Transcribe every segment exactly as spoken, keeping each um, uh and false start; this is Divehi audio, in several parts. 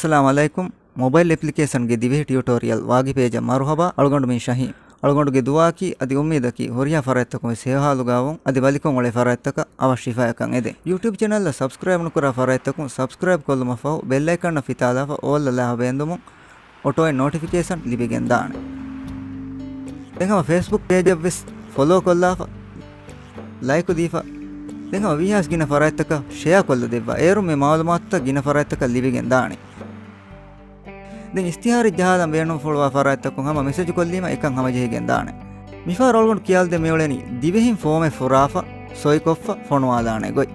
އައްސަލާމު ޢަލައިކުމް. މޮބައިލް އެޕްލިކޭޝަންގެ ދިވެހި ޓިއުޓޯރިއަލް ވާގި ޕޭޖަށް މަރުޙަބާ. އަޅުގަނޑު މީ ޝަހީމް. އަޅުގަނޑުގެ ދުޢާއަކީ އަދި އުއްމީދަކީ ހުރިހާ ފަރާތްތަކުން ވެސް ހެޔޮހާލުގަވުން އަދި ވަލިކޮށް އުޅޭ ފަރާތްތަކަށް އަވަށް ޝިފާޔަކަށް އެދެން. ޔޫޓިއުބް ޗެނަލްއަށް ސަބްސްކްރައިބް ނުކުރާ ފަރާތްތަކުން ސަބްސްކްރައިބް ކޮށްލުމަށްފަހު ބެލް އައިކަންއަށް ފިތާލާފަ އޯލް އަށް ލާފަ ބޭންދުމުން އޮޓޯއިން ނޯޓިފިކޭޝަން ލިބިގެން ދާނެ. ދެން ހަމަ ފޭސްބުކް ޕޭޖަށް ވެސް ފޮލޯ ކޮށްލާފަ، ލައިކު ދީފަ، ދެން ހަމަ ވީހާސް ގިނަ ފަރާތްތަކަށް ޝެއާ ކޮށްލަ ދެއްވާ. އޭރުން މި މައުލޫމާތުތައް ގިނަ ފަރާތްތަކަށް ލިބިގެން ދާނެ. ދެން އިސްތިހާރެއް ޖަހާލަން ބޭނުންފުޅުވާ ފަރާތްތަކުން ހަމަ މެސެޖު ކޮށްލީމަ އެކަން ހަމަޖެހިގެން ދާނެ. މިފަހަރު އަޅުގަނޑު ކިޔާލަދޭން މިއުޅެނީ ދިވެހިން ފޯމެއް ފުރާފަ، ސޮއިކޮށްފަ ފޮނުވާލާނެ ގޮތް.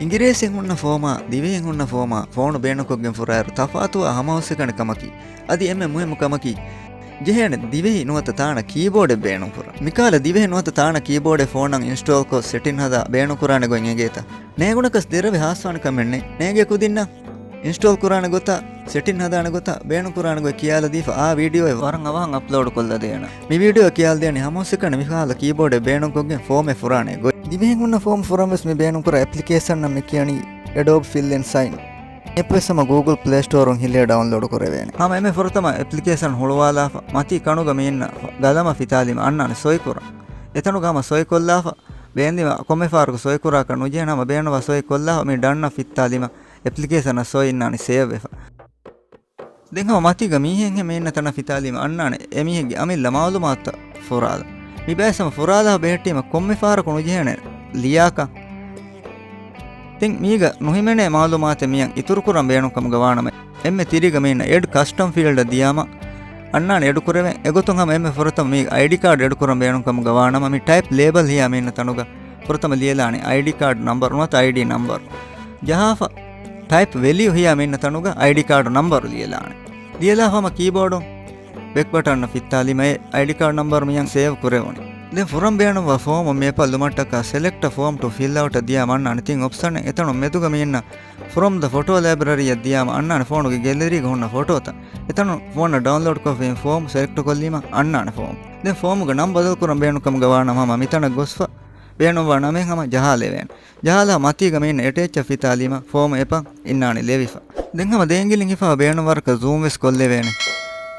އިނގިރޭސިން ހުންނަ ފޯމާ، ދިވެހިން ހުންނަ ފޯމާ، ފޯނު ބޭނުންކޮށްގެން ފުރާއިރު ތަފާތުވާ ހަމަހުސްއެކަނި ކަމަކީ، އަދި އެންމެ މުހިއްމު ކަމަކީ، ޖެހޭނެ ދިވެހި ނުވަތަ ތާނަ ކީބޯޑެއް ބޭނުންކުރަން. މިކަހަލަ ދިވެހި ނުވަތަ ތާނަ ކީބޯޑެއް ފޯނަށް އިންސްޓޯލްކޮށް ސެޓިން ހަދާ ބޭނުންކުރާނެ ގޮތް އެނގޭތަ؟ ނޭނގުނަކަސް ދެރަވެ ހާސްވާނެ ކަމެއް ނެތް. ނޭނގޭ ކުދިންނަށް އިންސްޓޯލް ކުރާނެ ގޮތާ، ސެޓިން ހަދާނެ ގޮތާ، ބޭނުންކުރާނެ ގޮތް ކިޔާލަދީފަ އާ ވީޑިއޯއެއް ވަރަށް އަވަހަށް އަޕްލޯޑް ކޮށްލަދޭނަން. މި ވީޑިއޯ ކިޔާލަދޭނީ ހަމަހުސްއެކަނި މިކަހަލަ ކީބޯޑެއް ބޭނުންކޮށްގެން ފޯމެއް ފުރާނެ ގޮތް. ދިވެހިން ހުންނަ ފޯމް ފުރަން ވެސް މި ބޭނުންކުރާ އެޕްލިކޭޝަނަށް މި ކިޔަނީ އެޑޯބް ފިލް އިން ސައިން. އެޕް ވެސް ހަމަ ގޫގުލް ޕްލޭ ސްޓޯރުން ހިލޭ ޑައުންލޯޑް ކުރެވޭނެ. ހަމަ އެންމެ ފުރަތަމަ އެޕްލިކޭޝަން ހުޅުވާލާފަ، މަތީ ކަނުގަ މި އިންނަ ގަލަމަށް ފިތާލީމަ އަންނާނެ ސޮއިކުރަން. އެތަނުގަ ހަމަ ސޮއިކޮށްލާފަ، ބޭންދީމަ ކޮންމެ ފަހަރަކު ސޮއިކުރާކަށް ނުޖެހޭނެ ހަމަ ބޭނުންވާ ސޮއިކޮށްލާފަ، މި ޑަންއަށް ފިއްތާލީމަ އެޕްލިކޭޝަނަށް ސޮއި އިންނާނީ ސޭވް ވެފަ. ދެން ހަމަ މަތީގަ މީހެއްހެން މި އިންނަ ތަނަށް ފިތާލީމަ އަންނާނެ އެމީހެއްގެ އަމިއްލަ މައުލޫމާތުތައް ފުރާލަން. މި ބައެއް ހަމަ ފުރާލާފަ ބެހެއްޓީމަ ކޮންމެ ފަހަރަކު ނުޖެހޭނެ ލިޔާކަށް. ދެން މީގަ ނުހިމެނޭ މައުލޫމާތެއް މިއަށް އިތުރުކުރަން ބޭނުންކަމުގަ ވާނަމަ، އެންމެ ތިރީގަ މި އިންނަ އެޑް ކަސްޓަމް ފީލްޑަށް ދިޔާމަ އަންނާނެ އެޑުކުރެވެން. އެގޮތުން ހަމަ އެންމެ ފުރަތަމަ މީ އައިޑީ ކާޑް އެޑުކުރަން ބޭނުންކަމުގަ ވާނަމަ، މި ޓައިޕް ލޭބަލް ހިޔާ މި އިންނަ ތަނުގަ ފުރަތަމަ ލިޔެލާނެ އައިޑީ ކާޑް ނަމްބަރު ނުވަތަ އައިޑީ ނަމްބަރު. ޖަހާފަ ޓައިޕް ވެލިއު ހިޔާ މި އިންނަ ތަނުގަ އައިޑީ ކާޑު ނަމްބަރު ލިޔެލާނެ. ލިޔެލާފަ ހަމަ ކީބޯޑުން ބެކް ބަޓަނަށް ފިއްތާލީމަ އެ އައިޑީ ކާޑް ނަމްބަރު މިއަށް ސޭވް ކުރެވުނީ. ދެން ފުރަން ބޭނުންވާ ފޯމު މި އެޕަށް ލުމަށްޓަކާ ސެލެކްޓް އަ ފޯމް ޓު ފިލް އައުޓަށް ދިޔާމަ އަންނާނެ ތިން އޮޕްޝަނެއް. އެތަނުން މެދުގަ މި އިންނަ ފްރޮމް ދަ ފޮޓޯ ލައިބްރަރީއަށް ދިޔާމަ އަންނާނެ ފޯނުގެ ގެލަރީގަ ހުންނަ ފޮޓޯތައް. އެތަނުން ފޯނަށް ޑައުންލޯޑް ކޮށްފިން ފޯމް ސެލެކްޓް ކޮށްލީމަ އަންނާނެ ފޯމް. ދެން ފޯމުގެ ނަން ބަދަލުކުރަން ބޭނުންކަމުގަ ވާނަމަ ހަމަ މިތަނަށް ގޮސްފަ ބޭނުންވާ ނަމެއް ހަމަ ޖަހާލެވޭނެ. ޖަހާލާ މަތީގަ މި އިންނަ އެޓޭޗްއަށް ފިތާލީމަ ފޯމު އެޕަށް އިންނާނެ ލެވިފަ. ދެން ހަމަ ދެ އިނގިލިން ހިފާ ބޭނުން ވަރަކަށް ޒޫމް ވެސް ކޮށްލެވޭނެ.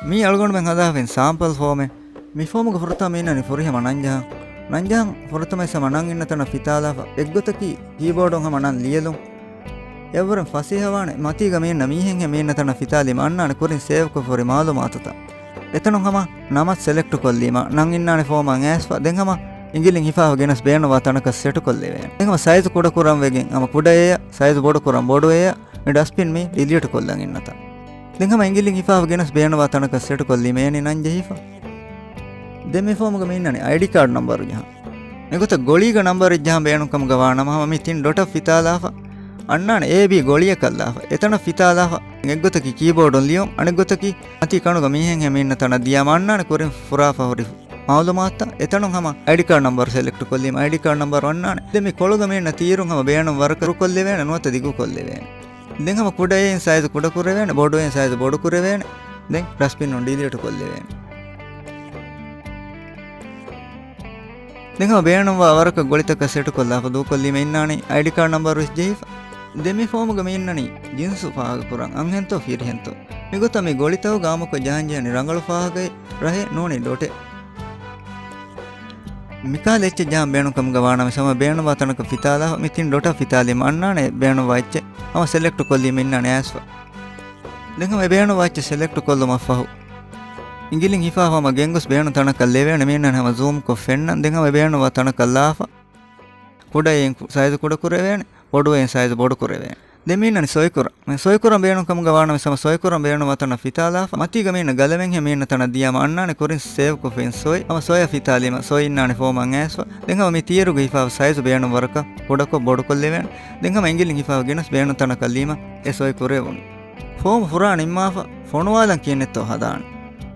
މީ އަޅުގަނޑުމެން ހަދާފިން ސާމްޕަލް ފޯމެއް. މި ފޯމުގަ ފުރަތަމަ މި އިންނަނީ ފުރިހަމަ ނަންޖަހަން. ނަންޖަހަން ފުރަތަމަ ވެސް ހަމަ ނަން އިންނަ ތަނަށް ފިތާލާފަ. އެއްގޮތަކީ ކީބޯޑުން ހަމަ ނަން ލިޔެލުން. އެއަށްވުރެން ފަސޭހަވާނެ މަތީގަ މި އިންނަ މީހެއްހެން މި އިންނަ ތަނަށް ފިތާލީމަ އަންނާނެ ކުރިން ސޭވްކޮށް ހުރި މައުލޫމާތުތައް. އެތަނުން ހަމަ ނަމަށް ސެލެކްޓް ކޮށްލީމަ، ނަން އިންނާނެ ފޯމަށް އައިސްފަ، ދެން ހަމަ އިނގިލިން ހިފާފަ ގެނަސް ބޭނުންވާ ތަނަކަށް ސެޓު ކޮށްލެވޭނެ. ދެން ހަމަ ސައިޒު ކުޑަކުރަން ވެގެން ހަމަ ކުޑައޭއަށް، ސައިޒު ބޮޑުކުރަން ބޮޑުއޭއަށް، މި ޑަސްބިން މީ ޑިލީޓް ކޮށްލަން އިންނަތަން. ދެން ހަމަ އިނގިލިން ހިފާފަ ގެނަސް ބޭނުންވާ ތަނަކަށް ސެޓު ކޮށްލީމަ އޭނި ނަން ޖެހިފަ. ދެން މި ފޯމުގަ މި އިންނަނީ އައިޑީ ކާޑް ނަންބަރު ޖަހަން. މިގޮތަށް ގޮޅީގަ ނަންބަރެއް ޖަހަން ބޭނުންކަމުގަ ވާނަމަ ހަމަ މި ތިން ޑޮޓަށް ފިތާލާފަ އަންނާނެ އޭ ބީ ގޮޅިއަކަށްލާފަ. އެތަނަށް ފިތާލާފަ އެއްގޮތަކީ ކީބޯޑުން ލިޔުން، އަނެއްގޮތަކީ މަތީ ކަނުގަ މީހެއްހެން މި އިންނަ ތަނަށް ދިޔާމަ އަންނާނެ ކުރިން ފުރާފަ ހުރި މައުލޫމާތުތައް. އެތަނުން ހަމަ އައިޑީ ކާޑް ނަންބަރު ސެލެކްޓް ކޮށްލީމަ އައިޑީ ކާޑް ނަންބަރު އަންނާނެ. ދެން މި ކޮޅުގަ މި އިންނަ ތީރުން ހަމަ ބޭނުން ވަރަކަށް ކުރުކޮށްލެވޭނެ ނުވަތަ ދިގުކޮށްލެވޭނެ. ދެން ހަމަ ކުޑައޭން ސައިޒު ކުޑަކުރެވޭނެ، ބޮޑުއޭން ސައިޒު ބޮޑުކުރެވޭނެ. ދެން ޑަސްބިން ނޫން ޑިލީޓް ކޮށްލެވޭނެ. ދެން ހަމަ ބޭނުންވާ ވަރަކަށް ގޮޅިތަކަށް ސެޓުކޮށްލާފަ ދޫކޮށްލީމަ އިންނާނީ އައިޑީ ކާޑް ނަންބަރު ވެސް ޖެހިފަ. ދެން މި ފޯމުގަ މި އިންނަނީ ޖިންސު ފާހަގަކުރަން، އަންހެންތޯ ފިރިހެންތޯ. މިގޮތަށް މި ގޮޅިތަކުގަ އާއްމުކޮށް ޖަހަންޖެހެނީ ރަނގަޅު ފާހަގައެއް ރަހެއް ނޫނީ ޑޮޓެއް. މިކަހަލަ އެއްޗެއް ޖަހަން ބޭނުންކަމުގަ ވާނަމަ ހަމަ ބޭނުންވާ ތަނަކަށް ފިތާލާފަ މި ތިން ޑޮޓަށް ފިތާލީމަ އަންނާނެ ބޭނުންވާ އެއްޗެއް. ހަމަ ސެލެކްޓް ކޮށްލީމަ އިންނާނެ އައިސްފަ. ދެން ހަމަ އެ ބޭނުންވާ އެއްޗެއް ސެލެކްޓް ކޮށްލުމަށްފަހު، އިނގިލިން ހިފާފަ ހަމަ ގެންގޮސް ބޭނުން ތަނަކަށް ލެވޭނެ މި އިންނަނީ ހަމަ ޒޫމް ކޮށް ފެންނަން. ދެން ހަމަ އެ ބޭނުންވާ ތަނަކަށް ލާފަ، ކުޑައޭން ކު-، ސައިޒު ކުޑަކުރެވޭނެ، ބޮޑުއޭން ސައިޒު ބޮޑުކުރެވޭނެ. ދެން މި އިންނަނީ ސޮއިކުރަން. މި ސޮއިކުރަން ބޭނުންކަމުގަ ވާނަމަ ހަމަ ސޮއިކުރަން ބޭނުންވާ ތަނަށް ފިތާލާފަ، މަތީގަ މި އިންނަ ގަލަމެއްހެން މި އިންނަ ތަނަށް ދިޔާމަ އަންނާނެ ކުރިން ސޭވް ކޮށްފިން ސޮއި. ހަމަ ސޮއިއަށް ފިތާލީމަ ސޮއި އިންނާނެ ފޯމަށް އައިސްފަ. ދެން ހަމަ މި ތިޔަރުގަ ހިފާފަ ސައިޒު ބޭނުން ވަރަކަށް ކުޑަކޮށް ބޮޑުކޮށްލެވޭނެ. ދެން ހަމަ އިނގިލިން ހިފާފަ ގެނަސް ބޭނުން ތަނަކަށް ލީމަ އެ ސޮއި ކުރެވުނު. ފޯމު ފުރާ ނިންމާފަ ފޮނުވާލަން ކިޔަން ނެތްތޯ ހަދާނެ.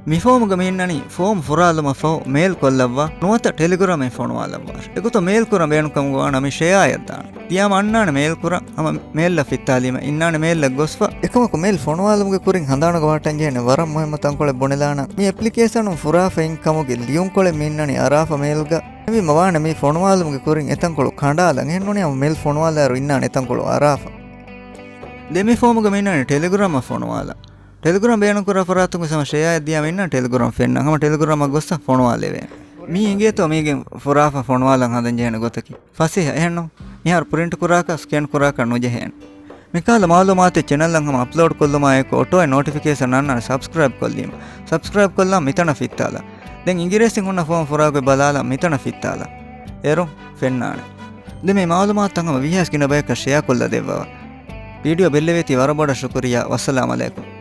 މި ފޯމުގަ މި އިންނަނީ ފޯމް ފުރާލުމަށްފަހު މެއިލް ކޮށްލައްވާ ނުވަތަ ޓެލެގްރާމް ފޮނުވާލައްވާ. އެގޮތަށް މެއިލް ކުރަން ބޭނުންކަމުގަ ވާނަމަ މި ޝެއާއަށް ދާނެ. ތިޔާމަ އަންނާނެ މެއިލް ކުރަން ހަމަ މެއިލްއަށް ފިއްތާލީމަ އިންނާނެ މެއިލްއަށް ގޮސްފަ. އެކަމަކު މެއިލް ފޮނުވާލުމުގެ ކުރިން ހަނދާނުގަ ވާޓަން ޖެހޭނެ ވަރަށް މުހިއްމު ތަންކޮޅެއް ބުނެލާނަން. މި އެޕްލިކޭޝަނުން ފުރާފަ އިން ކަމުގެ ލިޔުންކޮޅެއް މި އިންނަނީ އަރާފަ މެއިލްގަ. އެހެންވީމަ ވާނެ މި ފޮނުވާލުމުގެ ކުރިން އެތަންކޮޅު ކަނޑާލަން. އެހެންނޫނީ ހަމަ މެއިލް ފޮނުވާލާއިރު އިންނާނެ އެތަންކޮޅު އަރާފަ. ދެން މި ފޯމުގަ މި އިންނާނެ ޓެލެގްރާމްއަށް ފޮނުވާލަން. ޓެލެގްރާމް ބޭނުންކުރާ ފަރާތުން ހަމަ ޝެއާއަށް ދިޔާމަ އިންނާނެ ޓެލެގްރާމް ފެންނަން. ހަމަ ޓެލެގްރާމްއަށް ގޮއްސަ ފޮނުވާލެވޭނެ. މީ އިނގޭތޯ މީގެން ފުރާފަ ފޮނުވާލަން ހަނދަން ޖެހޭނެ ގޮތަކީ. ފަސޭހަ އެހެންނު؟ މިހާރު ޕްރިންޓް ކުރާކަށް، ސްކޭން ކުރާކަށް ނުޖެހޭނެ. މިކަހަލަ މައުލޫމާތެއް ޗެނަލްއަށް ހަމަ އަޕްލޯޑް ކޮށްލުމާއެކު އޮޓޯއެއް ނޯޓިފިކޭޝަން އަންނާނެ ސަބްސްކްރައިބް ކޮށްލީމަ. ސަބްސްކްރައިބް ކޮށްލާ މިތަނަށް ފިއްތާލާ. ދެން އިނގިރޭސިން ހުންނަ ފޯމް ފުރާގޮތް ބަލާލާ މިތަނަށް ފިއްތާލާ. އޭރުން ފެންނާނެ. ދެން މި މައުލޫމާތުތައް ހަމަ ވީހާވެސް ގިނަ ބަޔަކަށް ޝެއާ ކޮށްލަ ދެއްވަވާ. ވީޑިއޯ ބެއްލެވޭތީ ވަރަށް ބޮޑަށް ޝުކުރިއްޔާ. ވައްސަލާމް އަލައިކުމް.